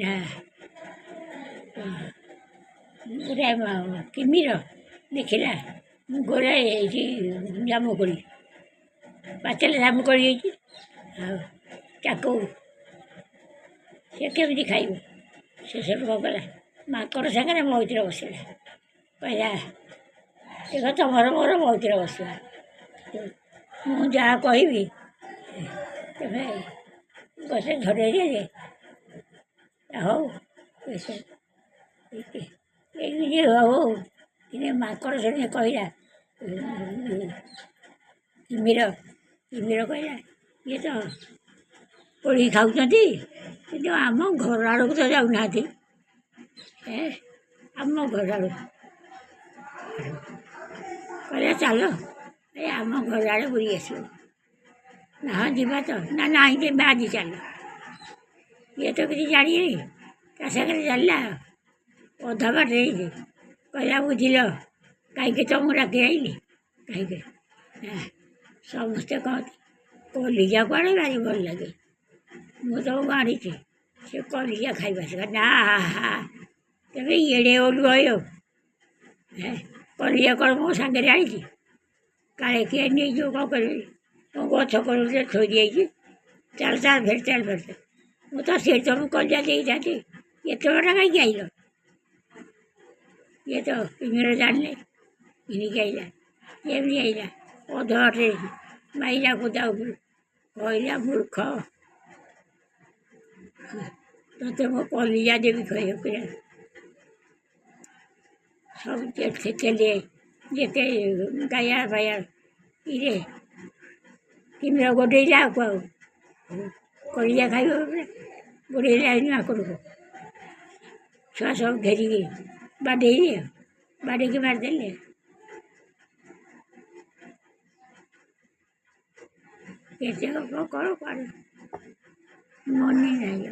ନା ଗୋଟେ କିମିର ଦେଖିଲା ଗୋରେ ଏଇଠି ଜାମୁକୋଳି ପାଚିଲା ଜାମୁକୋଳି ହେଇଛି, ଆଉ ତାକୁ ସେ କେମିତି ଖାଇବ? ସେ ସେଠୁ କ'ଣ କଲା, ମାଙ୍କଡ଼ ସାଙ୍ଗରେ ମଇତିରେ ବସିଲା। କହିଲା, ଦେଖ, ତମର ମୋର ମଇତିରେ ବସିବା, ମୁଁ ଯାହା କହିବି ତେବେ ଗଛ ଧରେଇ ଯେ ହଉ। ଏମିତି ହଉ, ମାଙ୍କଡ଼ ଶୁଣି କହିଲା କିମିର, କିମିର କହିଲା, ଇଏ ତ ପୋଡ଼ିକି ଖାଉଛନ୍ତି, କିନ୍ତୁ ଆମ ଘର ଆଡ଼କୁ ତ ଯାଉନାହାନ୍ତି। ଏ ଆମ ଘର ଆଡ଼କୁ କହିଲା, ଚାଲ ଏ ଆମ ଘର ଆଡ଼େ ବୁଲି ଆସିବ। ନା, ହଁ ଯିବା ତ। ନା, ନାହିଁ, ତେବେ ଆଜି ଚାଲ। ଇଏ ତ କିଛି ଜାଣିନି, ତା ସାଙ୍ଗରେ ଚାଲିଲା। ଅଧା ବାଟରେ ହେଇଛି, କହିଲା, ବୁଝିଲ କାହିଁକି ତମକୁ ଡାକି ଆଇଲି? କାହିଁକି ସମସ୍ତେ କହନ୍ତି କଲିଜା କୁଆଡ଼େ ଭାରି ଭଲ ଲାଗେ। ମୁଁ ତମକୁ ଆଣିଛି ସେ କଲିଜା ଖାଇବା। ସେ ନା, ହା, ତେବେ ଏଡ଼େ ଓଲୁଅ କଲିଜା କ'ଣ ମୋ ସାଙ୍ଗରେ ଆଣିଛି? କାଳେ କିଏ ନେଇଯିବ, କ'ଣ କରିବି? ମୁଁ ଗଛ କରୁଛି, ଥୋଇ ଦେଇଛି। ଚାଲ ଚାଲ, ଫେର ଚାଲ, ଫେର ଚାଲ। ମୁଁ ତ ସେଇଠି ତମକୁ କଲିଜା ଦେଇଥାନ୍ତି, ଏତେ ବାଟ କାହିଁକି ଆଇଲ? ଇଏ ତ କିମିର ଜାଣିଲେ ଘିନିକି ଆଇଲା। ଏମିତି ଆଇଲା, ଅଧ ବାଟରେ ମାଇଲା କୁଦା ଉପରୁ। କହିଲା, ମୂର୍ଖ, ତୋତେ ମୁଁ କଲିଜା ଦେବି ଖାଇବାକୁ? ସବୁ ଥିଲେ ଯେତେ ଗାୟା ଫାୟା ଇରେ, କିମିର ଗୋଡ଼େଇଲା, ଆଉ ଆଉ କଲିଜା ଖାଇବ ଗୋଡ଼େଇଲା ମାଙ୍କଡ଼କୁ। ଛୁଆ ସବୁ ଘେରିକି ବାଡ଼େଇଲେ, ବାଡ଼େଇକି ମାରିଦେଲେ। କେତେ ଗପ କ'ଣ କୁଆଡ଼େ ମନେ ନାହିଁ।